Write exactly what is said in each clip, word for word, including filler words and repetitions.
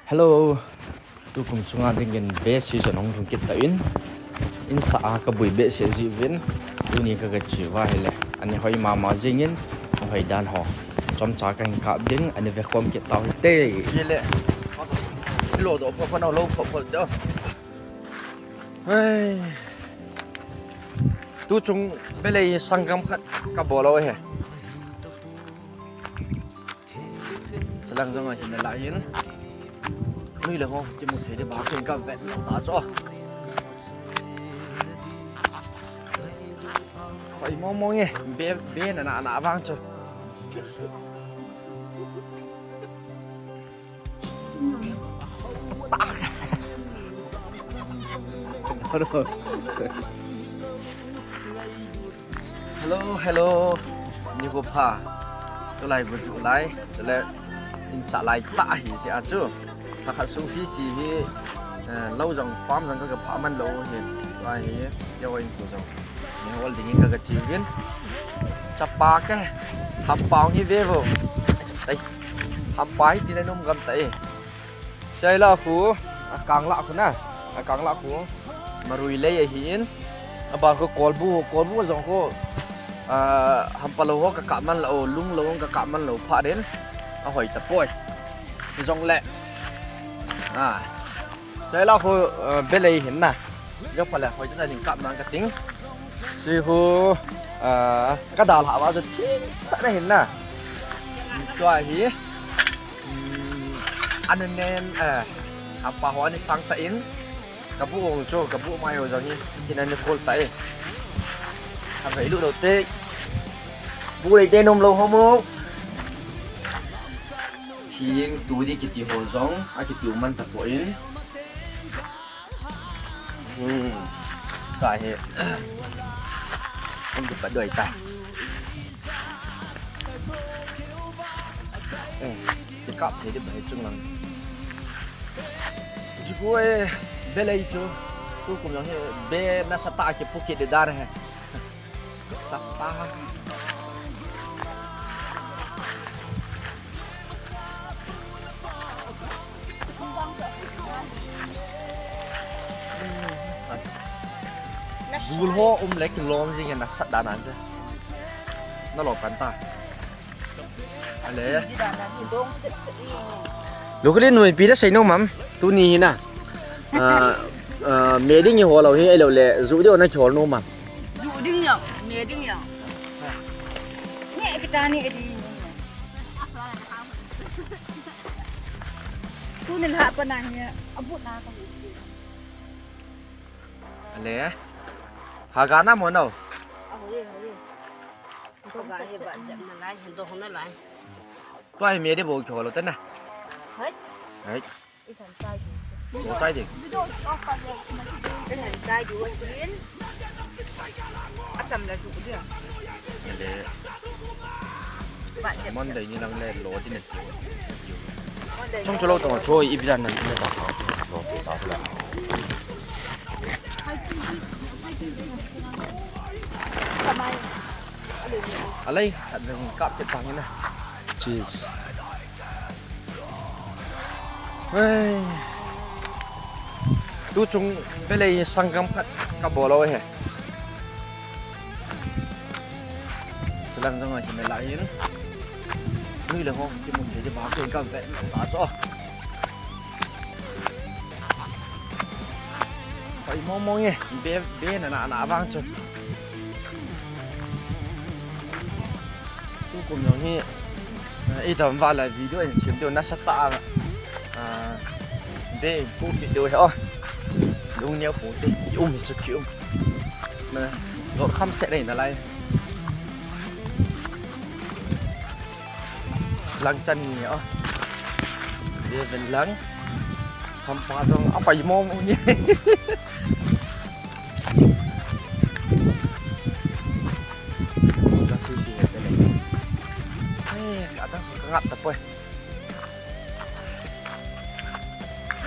Hello. Tukum sunga dingin be season hung lhung kit tan, insah a kabui behseh jiuvin, tuni ka, kache uva ahile ani hoi mama jingin, ahoi dan ho chomcha kahin kap ding, ani vekhom kit tau hite. Hile. Lo do pho pho nau lo pho pho do. Hei. Tuchung belei sanggam khat kabol u ahi. Chulang jong ahin nalai in. Nui le ho kimu thei ding bang kin kavet lou ta chu. Hoi mong mong e, be, be nana na vang chu. Hello, hello. Nikho pha. Tulai gu ju lai. Chule insah lai tah ahi jeh a chu. Lhakhat sung sisi hi, eh, lou jong farm jong ka, kaphah man lou hi. Tua hi, keiho in tu jong. Ni hol dingin ka, kache uvin. Chapa ke. Hampa hi ve vo. Ei. Hampa hi tina nom gam ta e. Chai la khu, akang la khu na, akang la khu. Marui lei ahin. Aban khu kolbu, kolbu jong khu. Ah, hampa lou ho kakap man lou, lung lou kakap man lou pha den. Ahoi tapoi. Jong le. Ah. Chai la khu, ah, belei hin na. Jong pha le hoi ta ding kap nang kating. Si khu, ah, kadal ha ba chu thing sa na hin na. Tua hi. Hmm, ana nen, eh, hampa ho ana sang tan, kabu ong chu, kabu mai ho jong hi, kin ana kol ta e. Avei lu lo te. Bu lei te nom lou ho mo. Thing tu di kiti ho jong, akiti u man tapon. Hmm. Ka hi. Kum du pa doi ta. Eh, kikap thei di ba hi chunglang. Jiku e, belei chu. Tukum jong hi, be nasatah a kipu kit di dan hi. Chapa. Bul ho um le kilom jing in nasat dan an che. Nalo pan ta. Ale. Locally nuipi na sei nom am. Tuni hi na. Ah, ah, me ding i ho lou hi, ahilou le, ju ding na kihol nom am. Ju ding jong, me ding jong. Acha. Ni kita ni edi. Tuni lha pa na hi, abut na ka. Ale. Haga na mo nau. Haga hi ba jam na lai, hin do hon na lai. Tua hi me di bou kihol lou ta na. Hai. Hai. Lo chai ding. Lo chai ding. Atam la su dia. Le. Monday ni lang le lo din. Chong cholo tong choi i bidan na ta ta lo ta la. Alai, adang kap ke tang na. Cheese. Hei. Tuchung belei sanggam khat kabol u ahi. Chulang jong ahi me lai in. Nui le ho kimu thei di ba kin kavet ta chu. Hoi mong mong e, be, be nana na vang chu. Tukum jong hi, eh, i dam val a video in sem diu nasatah a, ah, be in pu kit diu hi o. Lungneo pu te, kium hi chu kium. Na, lo kham se nei na lai. Lang chan ni o. Dia ben lang. Hampa jong apai mong mong ni. Lang si si he te le. Hei, ka dang ka ngap tapoi.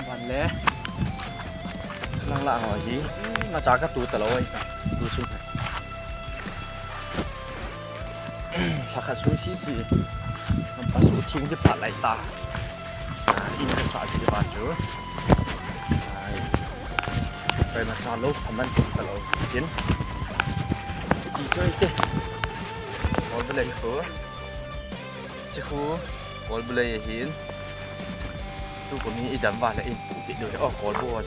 Ban le. Lang la ho hi. Ma cha ka tu ta lo ai ta. Tu su. Lhakhat sung sisi. Hampa su thing di phat lai ta. Ah, Ina sa ji ba chu. Ai. Pai ma cha lo, phaman ta lo. Kin. Ti choi te. Ol belei ko. Chi khu. Ol belei hin. Tu ko ni idam ba le in. Ti do. Oh, kol bo wa.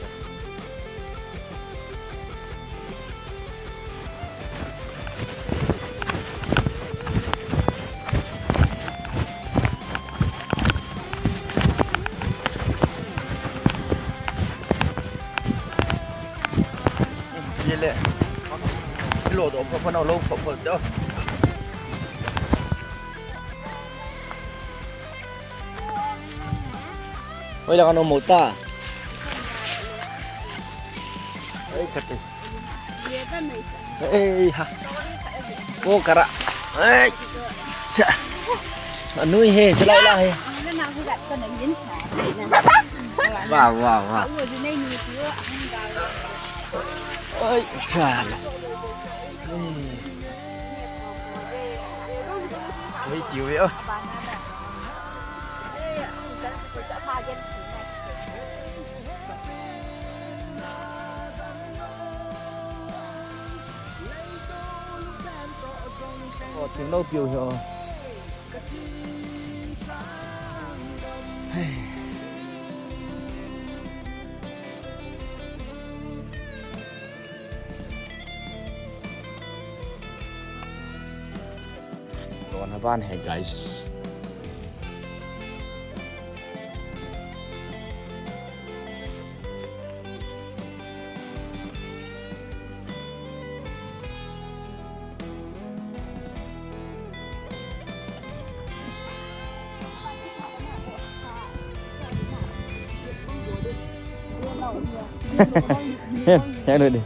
Ye le. Lo do pho pho na lo pho pho do. Oi, la ka no mo ta. Oi, kati. Ei, ha. Ko kara. Ei. Cha. Anui he, chalai la he. Wa, wa, wa. Ei, cha. Ei. Oi, tiu ve o. O, thim lo piu hi o. Hei. Lona ban he, guys. Hei, hei, hei.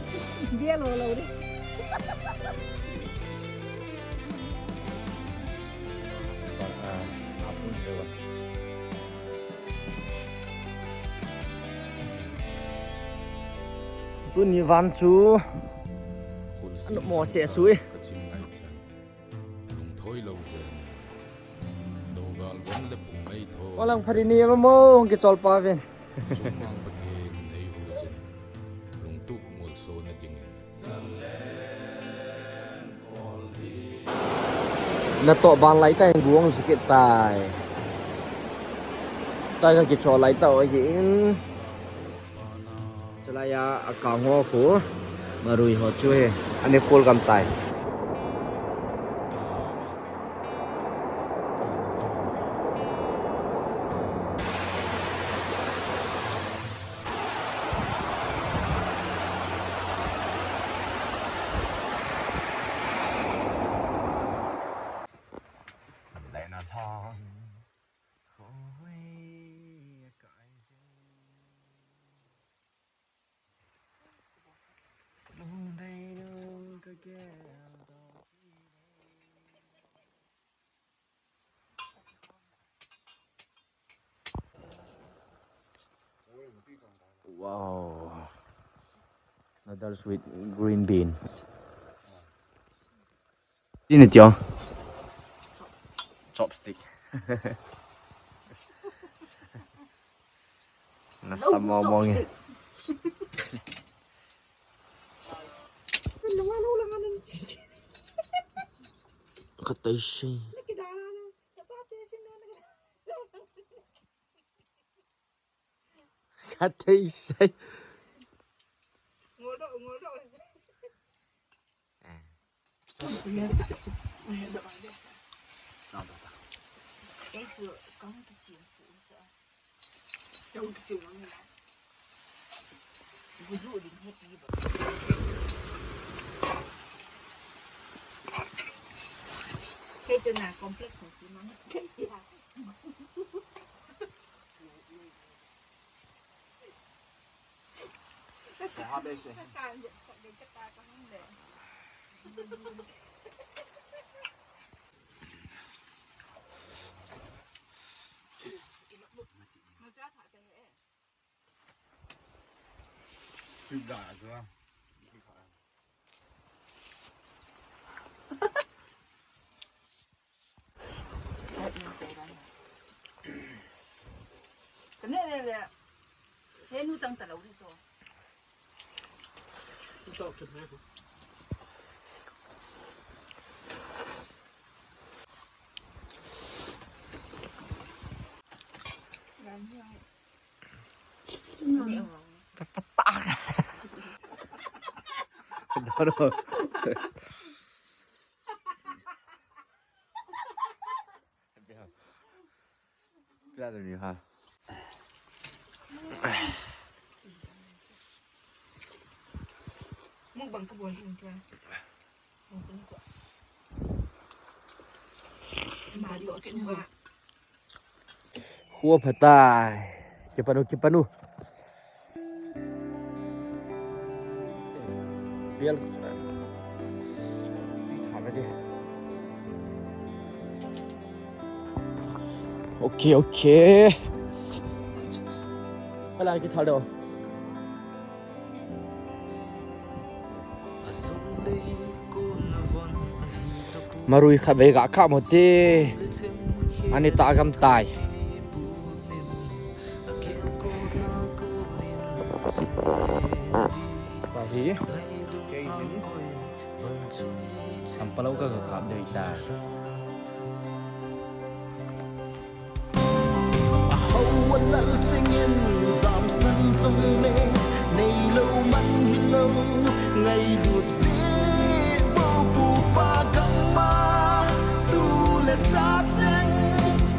Tuni van chu. Anu mo se sui. Lungthoi lo jeng. Dogal vang le pung mei tho. Walang phari ni ma mo hung kichol pa ven. Chungmang Pathen nei hu jin. Lungtup molso na dingin. Na to ban lai tai guang sikit tai. Tai ka kichol lai ta o hi in. Chalai a, akang ho khu, marui ho chu hi, ani kul gam tai. Lai na thang. Khoi, akai jing. Wow. Noodles with green bean. Sini tio. Chopstick. Nasa mo mo nge. Katay siya. Katay siya. Hei chun na complexion si mang. He nu chang ta lo ri cho. Chapata. Doro. Pila dun ni ha. Mukbang ka bol hin tua. Mukbang ko. Ma do ke ma. Khua phatai. Kipanu, kipanu. Bial. Tui thang ka di. Ok, ok. Hala ki thal do. Marui khat vei ga kap mo te. Ani ta gam tai. Tahi. Kei hin. Sampalou ka ga kap dei tai. Aho a lal chingin jamsan jong le neilou man hilou, ngailut jeh bou pu pa gam a tu le cha cheng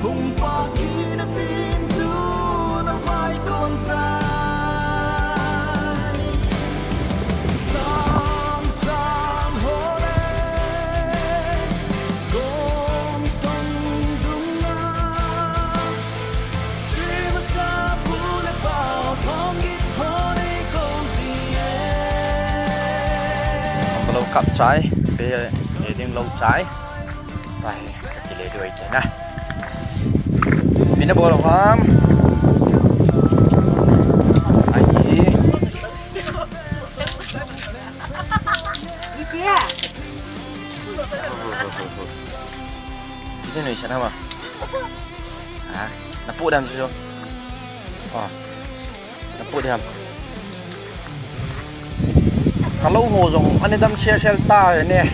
hung pa kina tin tu na vai kon tai. Sang sang ho le Kon tong dunga, chi masa pu le pao thong git ho nei ko jing e. Lou kap chai, pe, e ding lou chai. Pai, ka kile doi te na. Mina bol ham. Ai. Iti ya. Iti no isan ama. Ah, napu dam jo. Oh. Napu dam. Kalau ho jong ani dam sel sel ta ne.